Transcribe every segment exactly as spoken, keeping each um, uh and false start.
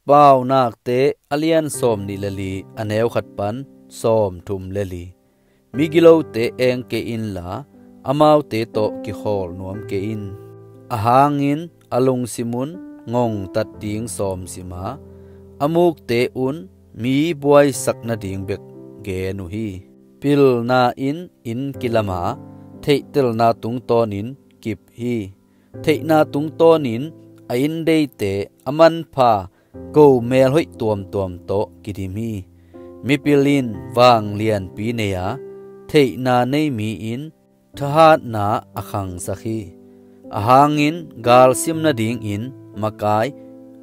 Paunakte a lian sawm nih le li, a neu khat pan sawm thum le li. Migilote eng kei inla, amaute tawh kikhawl nuam kei in. Ahang in a lungsim un ngongtat ding sawm sim a, a mukte un mi buaisak nading bek gen uh hi. Pilna in inn kilam a, theihtelna tungtawn in kip hi. Theihna tungtawn in a inn deite a manpha gomel hoih tuamtuam tawh kidim hi. Mipil in vanglianpi nei a, theihna nei mi in thahatna a khangsak hi. Ahang in galsim nadingin makai,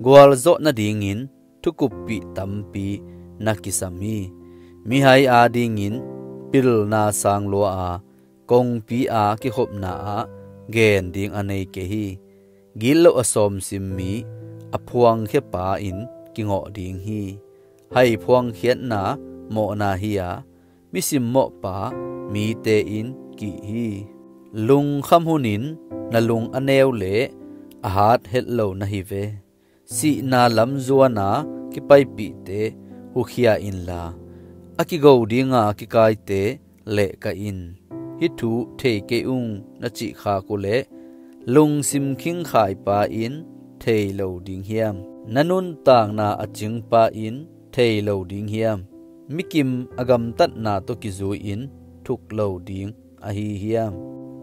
gualzawh nadingin thukuppih tampi na kisam hi. Mihai adingin pilna sang lua a, kongpi a kikhopna ah gen ding a nei kei hi. Gitloh a sawmsim mi a phuangkhia pa in kingawh ding hi. Hai phuangkhiatna mawhna hi a, mi simmawhpa mite in kih hi. Lungkham hunin na lung a neu le a hat het lo na hi ve. Sihna lam zuana kipaipihte hukhia inla, a kigo dinga kikaite lehkah in. Hih thu thei kei ung na cih khak uhleh, lungsim khingkhaipa in thei lo ding hiam? Na nuntakna a cingpa in thei lo ding hiam? Mikim a gamtatna tawh kizui-in thuk lo ding ahi hiam?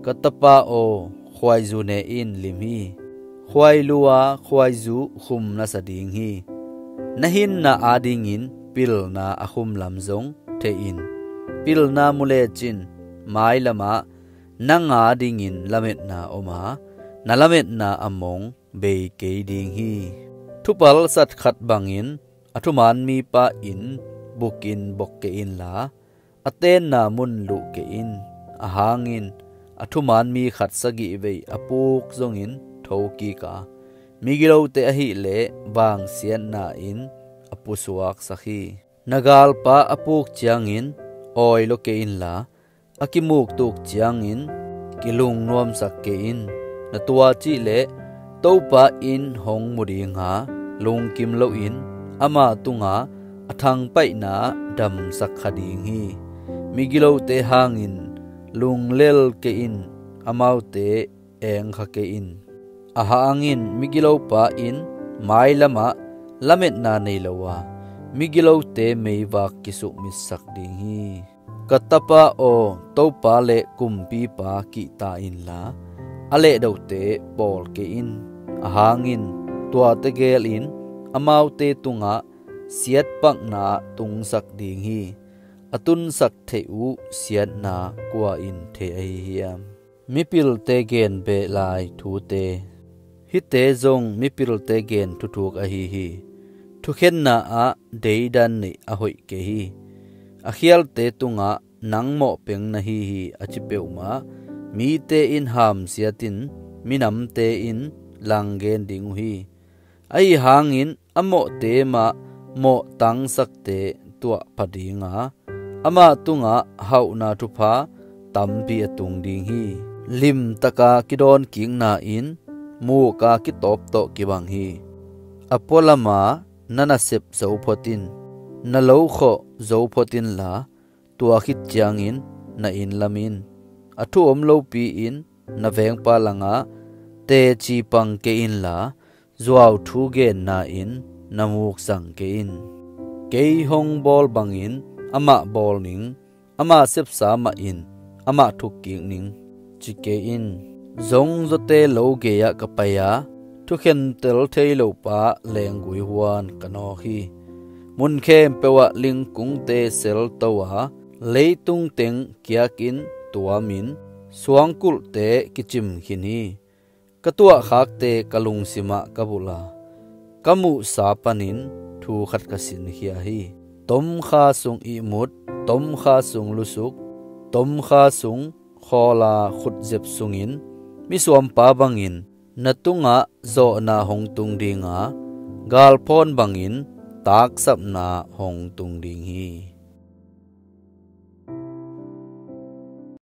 Ka tapa aw, khuaizu ne in lim hi. Khuailu a khuaizu khum na sa ding hi. Na hinna adingin pilna a khumlam zong thei in. Pilna mu lecin mailamah nang adingin lametna om a, na lametna a mong bei kei ding hi. Thupalsat khat bangin a thuman mipa inn bukin bok kei inla, a tenna mun luh kei in. Ahang in a thuman mi khat sagih vei a puk zongin thokik a, migilote ahileh vangsiatna in a pusuaksak hi. Na galpa a puk ciangin awi lua kei inla, a kimuktuk ciangin kilungnuamsak kei in. Na tua cihleh Topa in hong mu dinga, lungkim loin ama tunga a thangpaihna damsak kha ding hi. Migilote hangin lunglel kei in, amaute eng kha kei in. Ahang in migilopa in mailamah lametna nei lo a, migilote meivak kisukmitsak ding hi. Ka tapa aw, Topa le kumpipa kihta inla, a lehdote pawl kei in. Ahang in tuate gel in amaute tungah siatpakna tungsak ding hi. A tunsak theih uh siatna kua in thei ahi hiam? Mipilte gen behlai thute. Hihte zong mipilte gen thuthuk ahi hi. Thukhenna ah deidan neih a hoih kei hi. A khialte tungah nang mawhpeng na hi hi a ci peuhmah mite in hamsiat in, minamte in langgen ding uh hi. Ahi hangin a mawhte mah mawh tangsakte tuah pha dinga, amah tungah hauhna thupha tampi a tung ding hi. Limtaka kidawn kikna in muka kitawp tawh kibang hi. A pualama na nasep zo phot in, na lokhawh zo phot inla, tua khit ciangin na inn lam in. A thu om lopi in na vengpa langah teci pang kei inla, zuau thu genna in na muk zang kei in. Kei hong bawl bangin amah bawl ning, ama sepsa mah in amah thukkik ning, ci kei in. Zong zawte lo gei-ah ka pai a, thukhentel thei lopa lenggui huan ka nawk hi. Mun khempeuh ah lingkungte selto a, leitung teng kiakin tuamin suangkulhte kicim khin hi. Ka tuahkhakte ka lungsimah ka bulh a, ka muhsa panin thu khat ka sinkhia hi. Tomkha sung ihmut, tomkha sung lusuk, tomkha sung khawla khutzep sungin misuampa bangin na tungah zawhna hong tung dinga, galphawn bangin taksapna hong tung ding hi.